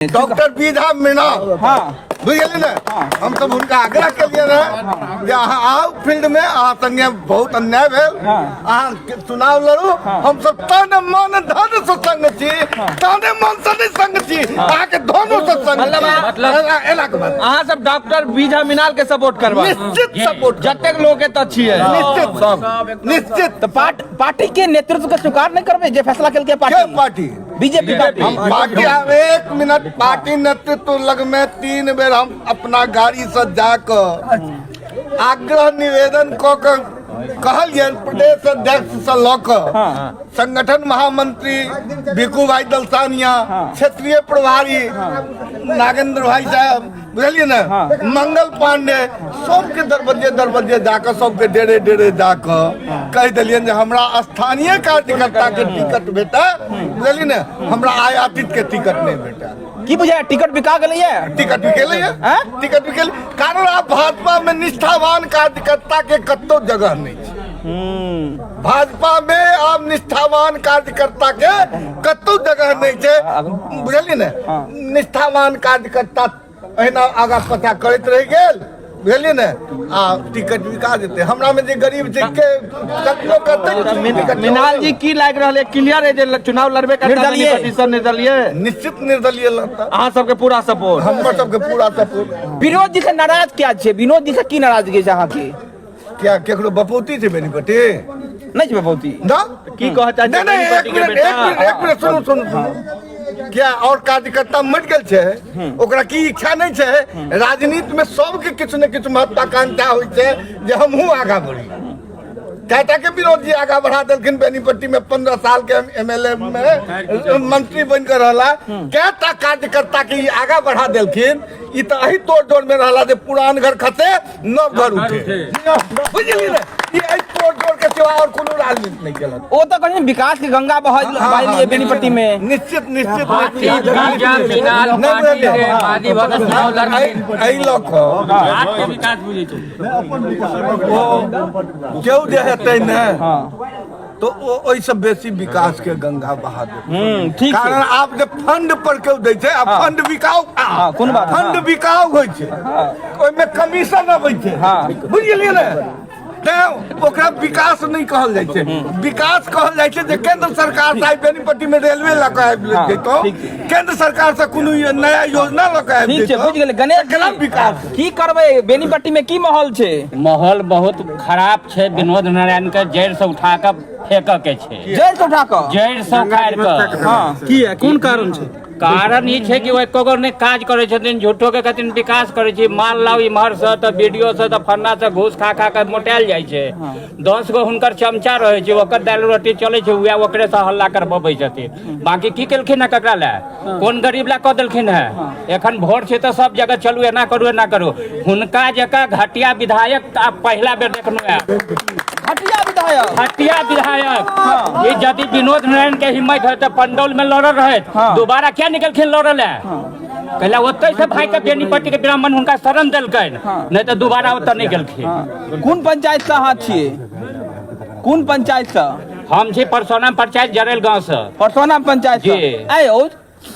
Doctor विधा मृणाल। बुझि गेलियै ने? हम सब हुनका आग्रह केलियै ने जे अहाँ आउ फील्ड में, अहाँ संगे बहुत अन्याय भेल, अहाँ चुनाव लड़ू, हम सब तन मन धन से संग छी। तन मन से नहीं संग छी, अहाँ के धनो से संग छी। मतलब एना के बात। अहाँ सब डॉक्टर बीजा मिनाल के सपोर्ट करबा? निश्चित सपोर्ट। जतेक लोग एतऽ छियै? निश्चित सब, निश्चित। तऽ पार्टी के नेतृत्व के स्वीकार नहि करबै जे फैसला केलकै? के? पार्टी? पार्टी? BJP party. हम पार्टी, आब एक मिनट, पार्टी नेतृत्व लग में 3 बेर हम अपना गाड़ी से जाकऽ आग्रह निवेदन कऽ के कहलियनि, प्रदेश अध्यक्ष से लऽ कऽ संगठन महामंत्री भिखू भाई दलसानिया, क्षेत्रीय प्रभारी नागेंद्र भाई साहब, बुझलियै ने, मंगल पांडे, सबके दरवाजे दरवाजे जाकऽ, सबके डेरे डेरे जाकऽ कहि देलियनि जे हमरा स्थानीय कार्यकर्ता के टिकट भेटै, बुझलियै ने, हमरा आयातित के टिकट नहि भेटै। की बुझाय, टिकट बिका गेलैया? टिकट बिकेलै। आँय? टिकट बिकेलै, कारण आब भाजपा में निष्ठावान कार्यकर्ता के कतौ जगह नहि छै। भाजपा में आब निष्ठावान कार्यकर्ता के कतौ जगह नहि छै, बुझलियै ने? निष्ठावान कार्यकर्ता एहिना आगा पाछा करैत रहि गेल, बुझलियै ने, आ टिकट बिका जेतै। हमरा में जे गरीब छै के कतनो करतै टिकट। मिनाल जी, की लागि रहल है? क्लियर है जे चुनाव लड़बे करता? निर्दलीय। बेनीपट्टी सब निर्दलीय? निश्चित निर्दलीय लड़ता। अहाँ सबके पूरा सपोर्ट? हमर सबके पूरा सपोर्ट। विनोद जी से नाराज क्या छै? विनोद जी से की नाराजगी छै अहाँके? क्या केकरो बपौती छै बेनीपट्टी? नहि छै बपौती। ना। की कहऽ चाहै नहीं नहीं, एक मिनट, एक मिनट, एक मिनट, सुनू सुनू सुनू। क्या और कार्यकर्ता मरि गेल छै? ओकरा की इच्छा नहि छै? राजनीति में सबके किछु ने किछु महत्वाकांक्षा होइ छै जे हमहूँ आगाँ बढ़ी। कएटा के विनोद जी आगाँ बढ़ा देलखिन बेनीपट्टी में? 15 साल के एमएलए में मंत्री बनि कऽ रहला, कएटा कार्यकर्ता के ई आगाँ बढ़ा देलखिन? ई तऽ एहि तोड़ जोड़ में रहला जे पुरान घर खसे, नव घर उठे, बुझलियै ने? ई एहि तोड़ जोड़ के सिवा और कोनो राजनीति नहि केलक। ओ तऽ कहै विकास के गंगा बहल बहलियै बेनीपट्टी में। निश्चित, निश्चित। बीजा मिनाल नहि पार्टी बुझलियै। के वादी भऽ कऽ चुनाव लड़थिन। एहि लऽ कऽ देहात के विकास बुझै छै। ओ केओ जे हेतै ने, तो ओ ओहिसँ बेसी विकास के गंगा बहा देतै। ठीक छै। कारण आब जे फंड पर केओ दै छै, आ फंड बिकाउ, हाँ, कोन बात? फंड बिकाउ होइ छै, ओहिमे कमीशन अबै छै, बुझि गेलियै ने? तैं ओकरा विकास नहि कहल जाइ छै। विकास कहल जाइ छै जे केंद्र सरकार से आइ बेनीपट्टी में रेलवे लऽ कऽ आबि जैतौ, ठीक छै। केंद्र सरकार से कोनो नया योजना लऽ कऽ आबि ठीक छै। जैतौ, बुझि गेलै गणेश एकरा जी। विकास। की करबै, बेनीपट्टी में की माहौल छै? माहौल बहुत खराब छै। विनोद नारायण के जड़ि से उठा कऽ फेंकऽ के छै। जड़ि से उठा कऽ? जड़ि से उखाड़ि कऽ। किया, कोन कारण छै? कारण ई छै कि ओ एको गो नहि काज करै छथिन। झूठो के कहथिन विकास करै छी। माल लाउ इम्हर से तऽ बीडीओ से तऽ फन्ना से, घूस खा खा के मोटायल जाइ छै। 10 गो हुनकर चमचा रहै छै, ओकर दालि रोटी चलै छै, उएह ओकरे से हल्ला करबबै छथिन। बाकी की केलखिन है? ककरा लए, कोन गरीब लए कऽ देलखिन है? एखन भोट छै तऽ सब जगह चलू, एना करू, एना करू। हुनका जकाँ घटिया विधायक आब पहिला बेर देखलहुँ है। घटिया विधायक? घटिया विधायक। ई यदि विनोद नारायण के हिम्मत है तऽ पंडौल में लड़ल रहे, दोबारा क्या निकलखिन लड़ल है? कहला ओतै से भाई के बेनीपट्टी के ब्राह्मण हुनका शरण देलकनि, नहीं तऽ दोबारा ओतऽ नहि गेलखिन। कोन पंचायत से अहाँ छियै? कोन पंचायत से? हम छी परसौना पंचायत, जरेल गांव से। परसौना पंचायत से? जी। आइ यौ,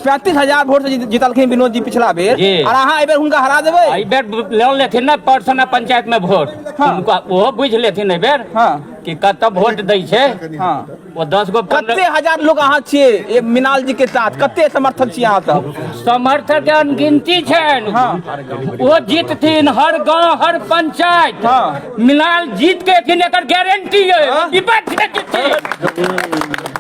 35,000 वोट से जीतलखिन विनोद जी पिछला बेर। जी। और अहाँ एहि बेर हुनका हरा देबै? एहि बेर लऽ लेथिन ने परसौना पंचायत में वोट। हुनका ओहो बुझि लेथिन एहि बेर कि कतऽ वोट दै छै। ओ 10 गो 15 कते हजार लोग अहाँ छियै ये मिनाल जी के साथ? कते समर्थक छियै अहाँ सब? समर्थक के अनगिनती छनि। ओ जीतथिन हर गांव, हर पंचायत। मिनाल जीत के एथिन, एकर गारंटी है। विपक्ष में जीतथिन,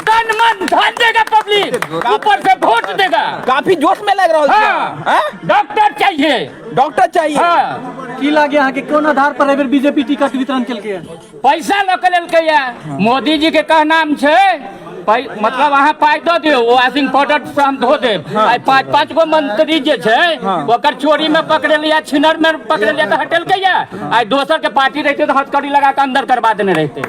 तन मन धन देगा पब्लिक, ऊपर से वोट देगा। काफी जोश में लग रहल छै। हाँ। हैं? डॉक्टर चाहिए। डॉक्टर चाहिए। हाँ। की लागे अहाँके, कोन आधार पर एहि बेर बीजेपी टिकट वितरण केलकै है? पैसा लऽ के लेलकै या मोदी जी के कहनाम छै, मतलब अहाँ पाइ दऽ दियौ, वॉशिंग पाउडर से हम धो देब। आइ पाँच पाँच गो मंत्री जे छै, ओकर चोरी में पकड़ेलियै, छिनर में पकड़ेलियै तऽ हटेलकै या। आइ दोसर के पार्टी रहिते तऽ हथकड़ी लगा के अंदर करवा देने रहिते।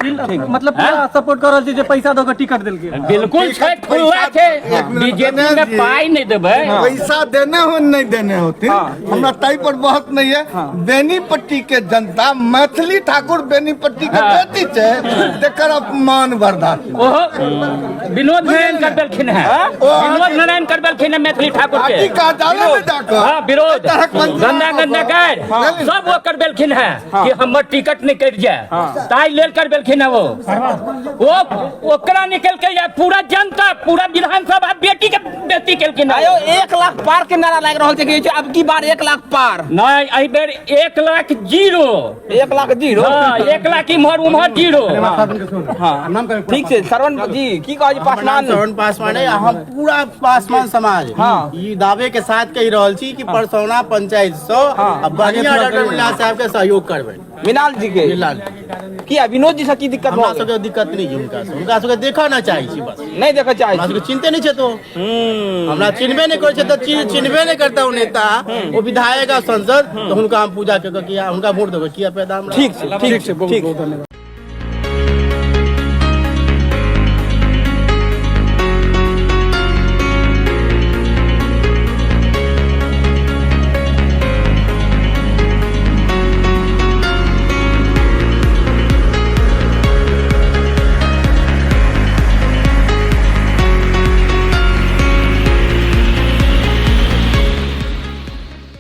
मतलब पूरा सपोर्ट कऽ रहल छी जे पैसा दऽ कऽ टिकट देलकै। बिल्कुल छै, खुला छै। एक मिनट, बीजेपी गणेश में जी। पाई नहीं देबै। पैसा देने हो नहीं देने होते, हमरा ताई पर बहुत नहीं है। बेनीपट्टी के जनता मैथिली ठाकुर बेनीपट्टी के बेटी छै, तेकर अपमान बर्दाश्त। ओहो विनोद नारायण करबेलखिन है, विनोद नारायण करबेलखिन है मैथिली ठाकुर के पार्टी कार्यालय में जाकर हाँ विरोध, तरहक वंचना गंदा गंदा गारि सब वो करबेलखिन है कि हमर टिकट नहीं कटि जाए, ताहि लेल करबेलखिन है। वो ओकरा निकल के या पूरा जनता, पूरा विधानसभा बेटी के बेटी केलखिन है। आयो 1 लाख पार के नारा लागि रहल छै कि अब की बार 1 लाख पार? नहीं, एहि बेर 1 लाख 0। 1 लाख 0? हाँ, 1 लाख इम्हर उम्हर 0। हाँ ठीक छै। श्रवण जी की कहै छी? पासवान, श्रवण पासवान है। हम पूरा पासवान समाज ई दावे के साथ कहि रहल छी कि परसौना पंचायत से बढ़िया डॉक्टर मिलाल साहब के सहयोग करबै। मिनाल जी के? मिलाल। किया, विनोद जी से की दिक्कत? हमरा सबके दिक्कत नहीं है हुनका से, हुनका सबके देखऽ ना चाहै छी बस। नहीं देखऽ चाहै हमरा छी? सबके चिन्हते नहीं छै, तो हमरा चिन्हबे नहीं करै छै, तऽ चिन्हबे नहीं करता ओ नेता, ओ विधायक आ सांसद, तऽ हुनका हम पूजा कऽ के किया हुनका वोट देबै? किया पैदा हमरा? ठीक छै, ठीक छै, ठीक।